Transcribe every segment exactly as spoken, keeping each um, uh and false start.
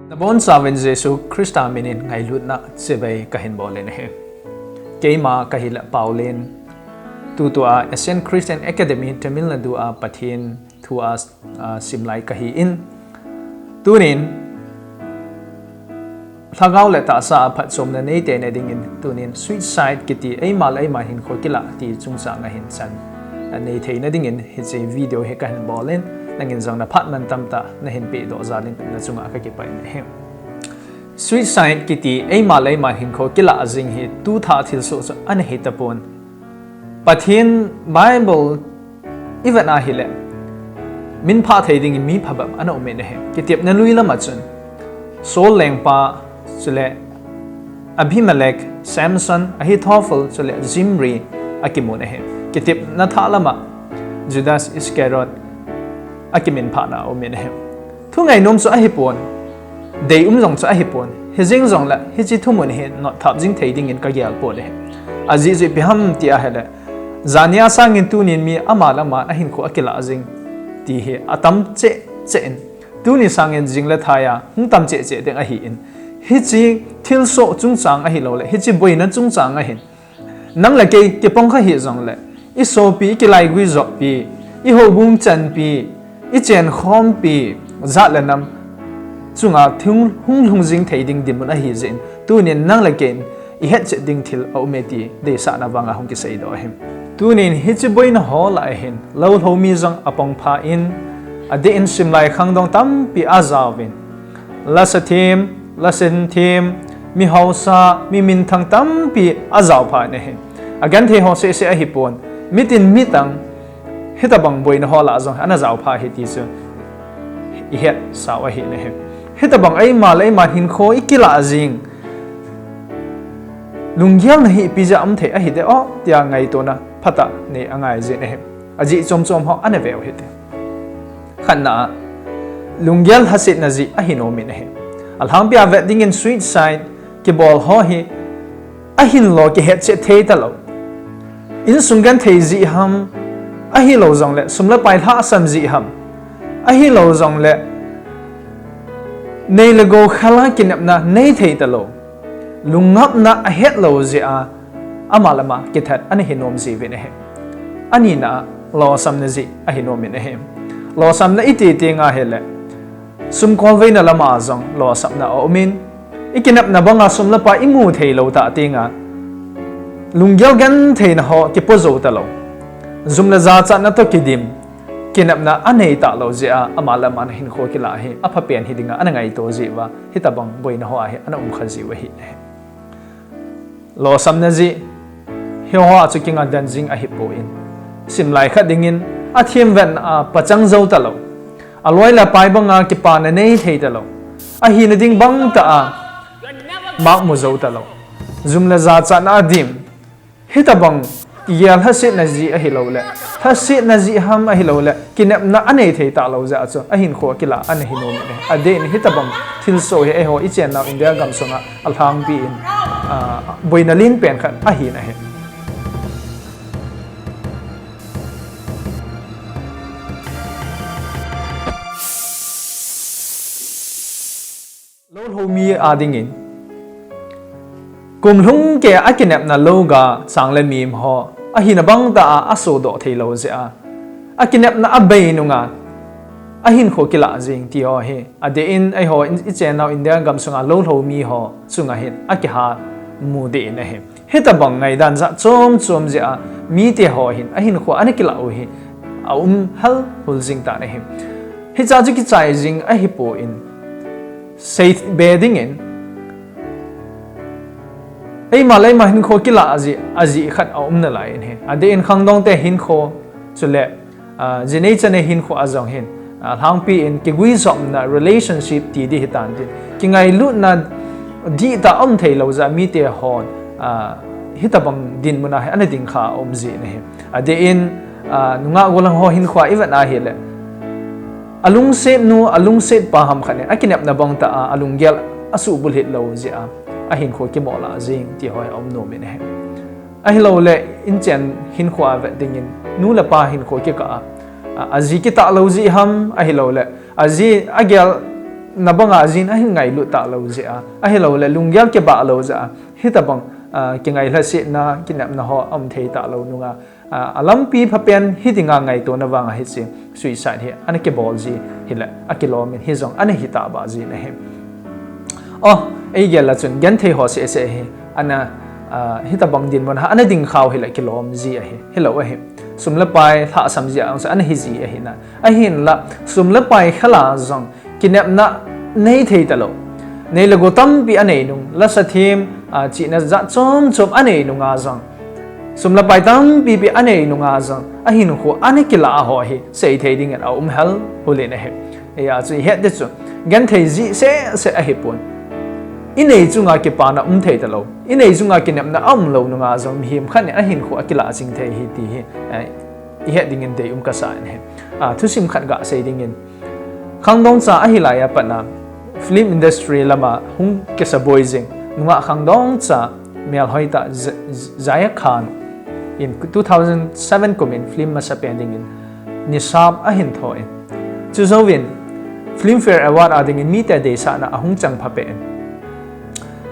Nabonchauvin Jesu Christa minin ngailutna chibai kahin bolin ahi. Keima kahile Pauline. Tutua Asian Christian Academy Tamil Nadu a Pathen thu a, a, simlai kahin. Tunin, lhagao le tahsa a phatchomna neiteina dingin, tunin suicide kiti eima le eima hinkho kilah ti chungchang a hin chan a nei theina dingin, hiche video hi kahin bolin, nangin jong naphat mantam tah nahin pehdoh jalin nachunga kakipah in ahi. Suicide kiti eima le eima hinkho kilah jing hi tuthah thilsoh chu ana hitapon. Pathen Bible ivet a hile, minphah thei dingin mi phabep ana umin ahi. Kitepna lui lama chun, Saul lengpa, chule Abimelech, Samson, Ahithophel, chule Zimri akimun ahi. Kitepna thah lama, Judas Iscariot akiminphahna aumin ahi. Thungainom chu ahipon, deium jong chu ahipon, hijeng jongle hiche thumun hi notthap jing thei dingin kagel pon ahi. Ajeh chu ipi ham ti ahile, jania sangin tunin mi ama le ama ahinkho akilah jing ti hi atam cheh cheh in, tuni sangin jing le thaiya hung tam cheh cheh ding ahin, hiche thilsoh chungchang ahiloule hiche boina chungchang ahin, nang le kei kipong kha hijongle, isopi, ikilaigui joppi, ihoubung chanpi, ichenkhompi, jat le nam chunga hung lhung jing thei ding dinmun ahijeh in, tunin nang le kei in ihetchet ding thil aume ti deisahna vanga hung kiseidoh ahi. Tunin hiche boina ho lah a hin, loulhoumi jong apongpha in, adeh in simlai khangdong tampi ajaovin, lasathem, lasenthem, mihaosa, mi minthang tampi ajaopha in ahi. Agenthei ho sehseh ahipon, mitin mitang, hitobang boina ho lah jong ana jaopha ahi ti chu ihetsau ahi in ahi. Hitobang eima le eima hinkho ikilah jing, lunggelna hi ipi jeh a um thei ahidem tia ngaitona phatah nei angaijin ahi. Ajeh chom chom ho ana veu hite. Khatna a, lunggel lhasetna jeh ahi nomin ahi. Alhangpia vet dingin suicide kibol ho hi ahinlo kihetchet thei talou, insung genthei jeh ham, ahilou jongle sum le pai lhahsam jeh ham, ahilou jongle nei le gou khel a kinepna nei thei talou, lungngapna ahetlou jeh a ama le ama kithat ana hi nom jiuvin ahi. Anina a, lolhinna jeh ahi nomin ahi. Lolhinna iti tenga hile, sumkolveina lama jong lolhinna aumin, ikinepna banga sum le pai imu theilou tah tenga, lunggel gentheina ho kipo jou talou, jum le jachatna toh kidim, kinepna anei talou jeh a ama le ama hinkho kilah hi aphapen hi dinga ana ngaito jiuva, hitobang boina ho ahi ana umkha jiu ahi. Lolhinna jeh hiho a chu kingadan jing ahipon, simlai khat dingin athemvetna a pachang jou talou, aloi le apai banga kipana nei thei talou, ahina ding bangtah a makmu jou talou, jum le jachatna a dim, hitobang kigel lhasetna jeh ahiloule, lhasetna jeh ham ahiloule, kinepna anei thei talou jeh a chu ahinkho akilah ana hi nomin ahi. Adeh in hitobang thilsoh hi eiho ichennau India gamsunga alhangpi in, ah, boina lenpen khat ahin ahi. Loulhoumi a dingin, kum lhung kei a akinepna louga chang le mim ho, ahina bangtah a asodoh theilou jeh a, akinepna abei nunga ahinkho kilah jing ti ho hi, adeh in eiho in, ichennau India gamsunga loulhoumi ho chunga hin akiha mu deh in ahi. Hitobang ngaidan jat chom chom jeh a mite ho hin ahinkho ana kilah u hi aum hal hul jing tan ahi. Hichea chu kichai jing ahipon, seibe dingin, eima le eima hinkho kilah jeh, ajeh khat aum nalai in ahi. Adeh in khangdongte hinkho, chule, ah, jinei chanei hinkho a jong hin, ah, lhangpi in kiguijopna relationship ti ding hitan tin, kingailutna dihtah aum theilou jeh a mite hon, ah, hitobang dinmun a hi ana dingkha aum jin ahi. Adeh in, ah, nungah gollhang ho hinkho a ivet a hile, alungsetnu, alungsetpa ham khat in akinepna bangtah a alunggel asuhbulhit lou jeh a ahinkho kimohlah jing ti ho hi aum nomin ahi. Ahiloule inchen hinkho a vet dingin, nu le pa hinkho kikah a, a, aji kitah lou jeh ham ahiloule, aji agel na banga jin ahin ngailut talou jeh a, ahilouleh lunggel kibah lou jeh a, hitabang, ah, kingailhasetna, kinepna ho aum thei talou nunga, ah, alampi phapen hitia ngaitona vanga hiche suicide hi ana kibol ji hileh, akilom in hijong ana hita ba jin ahi. Oh, eigel a chun genthei ho seh seh hi ana, ah, hitabang dinmun a ana ding khau hileh kilom ji ahi, hilou ahi. Sum le pai lhahsam ji a ana hi ji ahi na. Ahinla, sum le pai khel a jong kinepna nei thei talou. Nei le gou tampi anei nung, lasa thim, ah, chihna jat chom chom anei nunga jong, sum le pai tampi pi anei nunga jong, ahinkho ana kilah ho hi seithei dingin aum hel hul in ahi. Hijeh chun ihet ding chu, genthei ji seh seh ahipon, inei chunga kipana um thei talou, inei chunga kinepna aum lou nunga jong mihem khat in ahinkho akilah jing thei ahi ti hi, eh, ihet dingin deium kasa in ahi. Ah, thusim khat gasei dingin, khangdong cha ahi lai a pat a film industry lama hung kisa boi jing nungah khangdong cha melhoi tah Za-, Zayed Khan in two thousand seven kum in film masapen dingin Nisab ahin tho in, chujouvin Filmfare Award a dingin mite deisahna ahung chang phapen,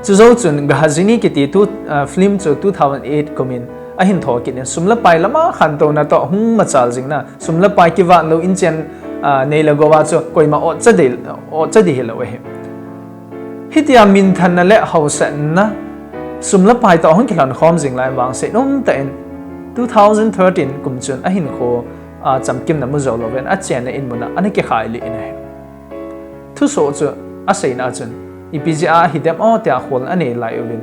chujou chun Ghajini kiti tu, ah, film chu two thousand eight kum in ahin tho kit in, sum le pai lama khantouna toh hung machal jing na, sum le pai kivat lou, inchen, ah, nei le gou a chu koima otcha ding, otcha ding hilou ahi. Hitia minthanna le hausatna, sum le pai toh hung kilhon khom jing lai vangse nomtah in, two thousand thirteen kum chun ahinkho, ah, chamkimna mu jou louvin achenna in mun a ana kikhai lih in ahi. Thusoh chu aseina chun, ipi jeh a hidem o tia khol anei lai uvin,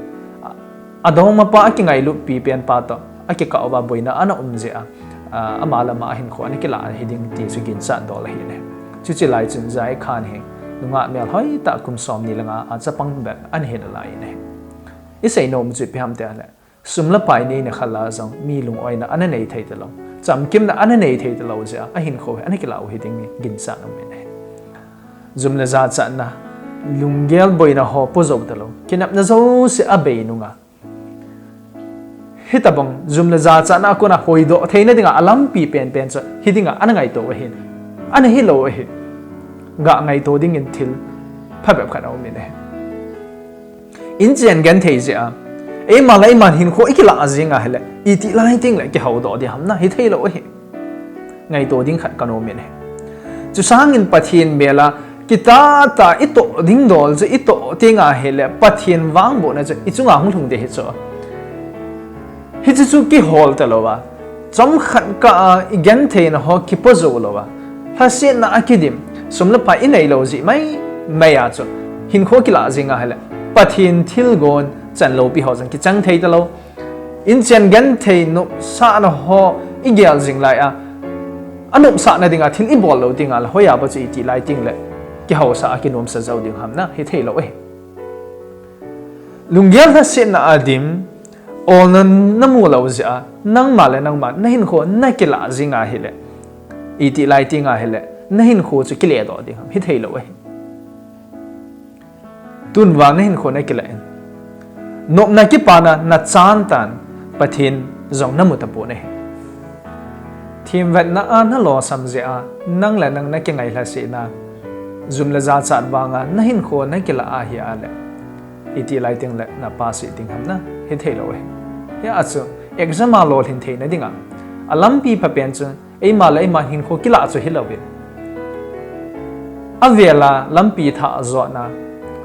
adongmapa, akingailut pipen pa toh akikah uva boina ana um jeh a, ah, ama le ama ahinkho ana kilah hiding ti chu ginchat dol ahi ne. Chuche lai chun Zayed Khan hi nungah melhoi tah kum somni le nga a chapang bep ana hi nalai ne. Isei nom chu ipi ham tia le, sum le pai neina khel a jong mi lungoina ana nei thei talou, chamkimna ana nei thei talou jeh a ahinkho hi ana kilah u hiding hi ginchat um in ahi. Jum le jachatna, lunggel boina ho po jou talou, kinepna jouse abei nunga, hitabang jum le jachatna a kona hoidoh theina dinga alampi penpen chu hidinga ana ngaito u ahin, ana hilou ahi. Ga ngaito dingin thil phabep khat aum in ahi. Inchen genthei jeh a, eima le eima hinkho ikilah jing ahile, iti lai tengle kihoudoh ding ham na, hithei lou ahi. Ngaito ding khat kanom in ahi. Chusangin Pathen bel a, kitah tah itoh ding dol chu itoh teng ahile, Pathen vangbohna chu ichunga hung lhung ding ahi chu. Hiche chu kihol talouva, chomkhat kah a igentheina ho kipo jou louva, lhasetna a kidim, sum le pai inei lou jeh mai mai a chu hinkho kilah jing ahile, Pathen thilgon chan loupi ho jong kichang thei talou. Inchen genthei nopsahna ho igel jing lai a, anopsahna dinga thil ibol lou tengle, hoiya bou chu iti lai tengle kihaosa a kinomsa jou ding ham na, hithei lou ahi. Lunggel lhasetna a dim, olna namu lou jeh a, nangma le nangma nahinkho nakilah jing ahile, iti lai teng ahile, nahinkho chu kiledoh ding ham, hithei lou ahi. Tun vang nahinkho nakilah in, nopna kipana nachan tan, Pathen jong namu tapon ahi. Themvetna a nalosam jeh a, nang le nang nakingai lhasetna, jum le jachat vanga nahinkho nakilah ahi ale, iti lai tengle napase ding ham na, hithei lou ahi. Hia chu, exam a lolhin theina dinga alampi phapen chu, eima le eima hinkho kilah chu hilouvin, avel a lampi thah jotna,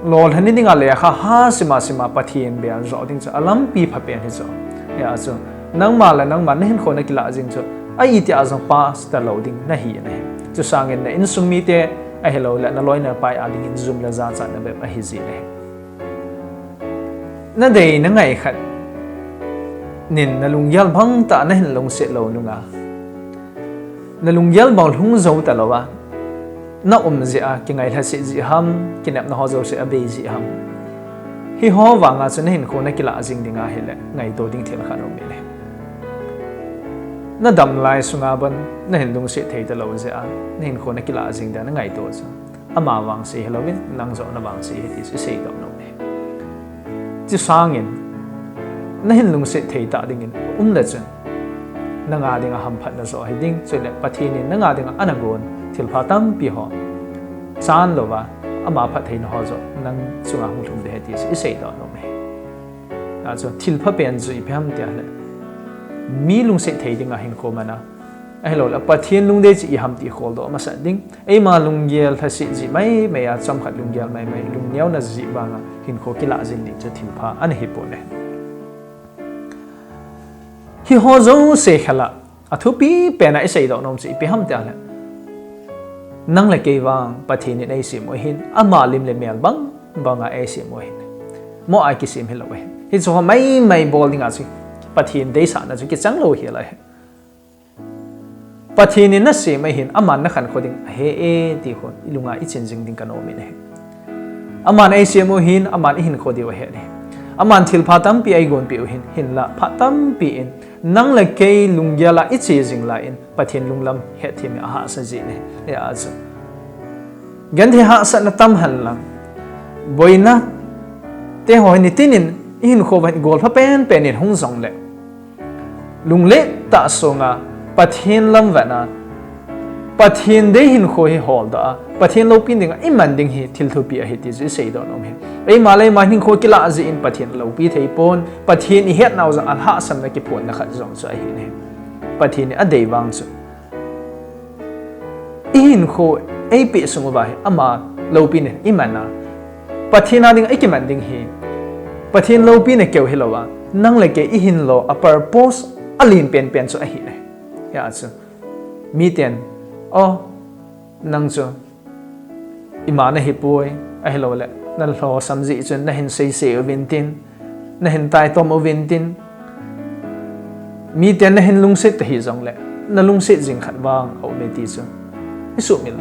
lolhin dinga lekha ha sima sima Pathen bel joh ding chu alampi phapen hichu. Hia chu, nangma le nangma nahinkho nakilah jing chu, a itia jong pass talou ding nahi nahi. Chusangin na insung mite ahiloule naloi napai a dingin jum le jachatna bep ahiji nahi. Nadei nangai khat nin nalunggel bangtah nahin lungset lou nunga, nalunggel bang lhung jou talouva, naum jeh a kingai lhaset jeh ham, kinepna ho jouse abei jeh ham, hiho vanga chu nahinkho nakilah jing ding ahile, ngaito ding thil khat aumin ahi. Nadam lai sunga bon nahin lungset thei talou jeh a, nahinkho nakilah jing dia nangaito chu, ama vangse hilouvin, nang joh navangse ahi ti chu iseidoh nom ahi. Chusangin, nahin lungset thei tah dingin umle chun, nanga dinga hamphatna joh hiding, chule Pathen in nanga dinga anagon thilpha tampi ho chan louva, ama phattheina ho joh nang chunga hung lhung ding ahi ti chu isei doh nom e. Achu thilpha pen chu ipi ham tia le, mi lungset thei dinga hinkho mana, ahilouleh Pathen lungdei chu ipi ham ti kholdoh masat ding. Eima lunggel lhaset jeh maimai a, chomkhat lunggel maimai, lungneona jeh vanga hinkho kilah jing ding chu thilpha ana hipon e. Hiho jouse khel a, athupi pena isei doh nom chu ipi ham tia le, nang le kei vang Pathen in eisem u ahin, ama lim le mel bang banga eisem u ahin. Mo a kisem hilou ahi. Hichu ho maimai bol dinga chu Pathen deisahna chu kichang lou hel ahi. Pathen in nasem ahin, aman nakhankho ding ahe e ti ho ilunga ichin jing ding kanom in ahi. Aman eisem u ahin, aman ihinkho diu ahe e. Aman thilpha tampi eigonpeh u ahin, hinla phat tampi in nang le kei lunggel a iche jing lai in Pathen lunglam hetthem hi ahahsa jin ahi. Hijeh a chu genthei hahsatna tam henlang, boina te ho hi nitin in ihinkho uva hin golpha penpen in hung jongle, lunglet tah sunga Pathen lam vetna, Pathen dei hinkho hi holdoh a, Pathen loupina dinga iman ding hi thil thupi ahi ti chu isei doh nom e. Eima le eima hinkho kilah jeh in Pathen aloupi thei pon, Pathen ihetnau jong alhahsamna kiphonna khat jong chu ahi e. Pathen in adei vang chu ihinkho eipeh sung uva hi ama loupina iman a, Pathen a dinga ikiman ding hi Pathen loupina keu hilouva, nang le kei ihinlo a purpose alen penpen chu ahi e. Hijeh a chu miten, o, nang chu ima nahipoi, ahilouleh nalhosam jeh chun nahin seisei uvin tin, nahin taitom uvin tin, miten nahin lungset tahih jongle, nalungset jing khat vang aume ti chu isuhmil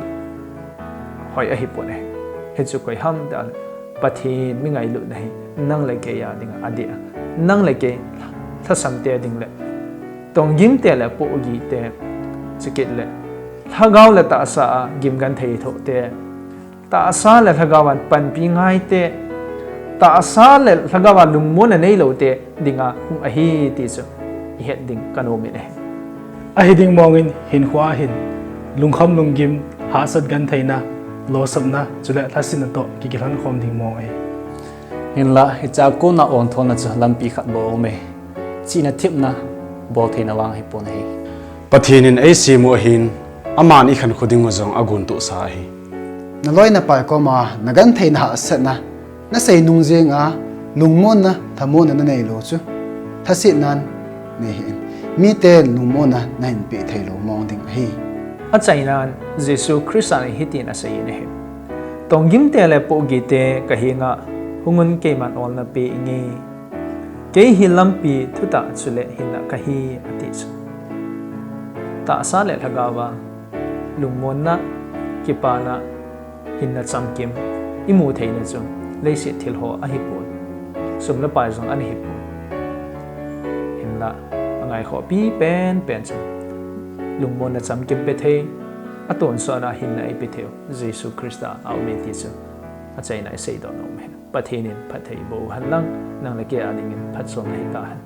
hoi ahipon e. Hichu koi ham tia le, Pathen mi ngailutna hi nang le kei a dinga adih a, nang le kei lhasam te ding le tonggim te le pohgih te, chukit le lhagao le tahsa a gimgenthei thoh te, tahsa le lhagao a panpi ngai te, tahsa le lhagao a lungmonna neilou te dinga hung ahi ti chu ihet ding kanom in ahi. Ahi ding mong in hinkho a hin lungkham lunggim, hahsat gentheina, losapna chule lhasetna toh kikilhon khom ding mong ahi. Hinla hichea kona ontholna chu lampi khat bou aume. Chihna thepna bol theina vang ahipon ahi. Pathen in eisem u ahin, aman ikhankho dingu jong agontohsa ahi. Naloi napai koma nagentheina hahsatna nasei nung jenga lungmonna, thamonna naneilou chu lhasetnan neihih in, mite lungmonna nahin peh theilou mong ding ahi. Achainan Jesu Christan hitin asei in ahi. Tonggim te le pohgih te kahenga hungun keiman olna pe inge. Kei hi lampi, thutah chule hinna kahi ati chu. Tahsa le lhagaova lungmonna, kipana, hinna chamkim imu theina chu leiset thil ho ahipon, sum le pai jong anahipon. Hinla angaikhohpi penpen chu lungmonna chamkim pethei, atonsotna hinna eipetheiu Jesu Christa aume ti chu achaina iseidoh nom ahi. Pathen in phatthei boh u henlang, nang le kei a dingin phatchomna hitahen.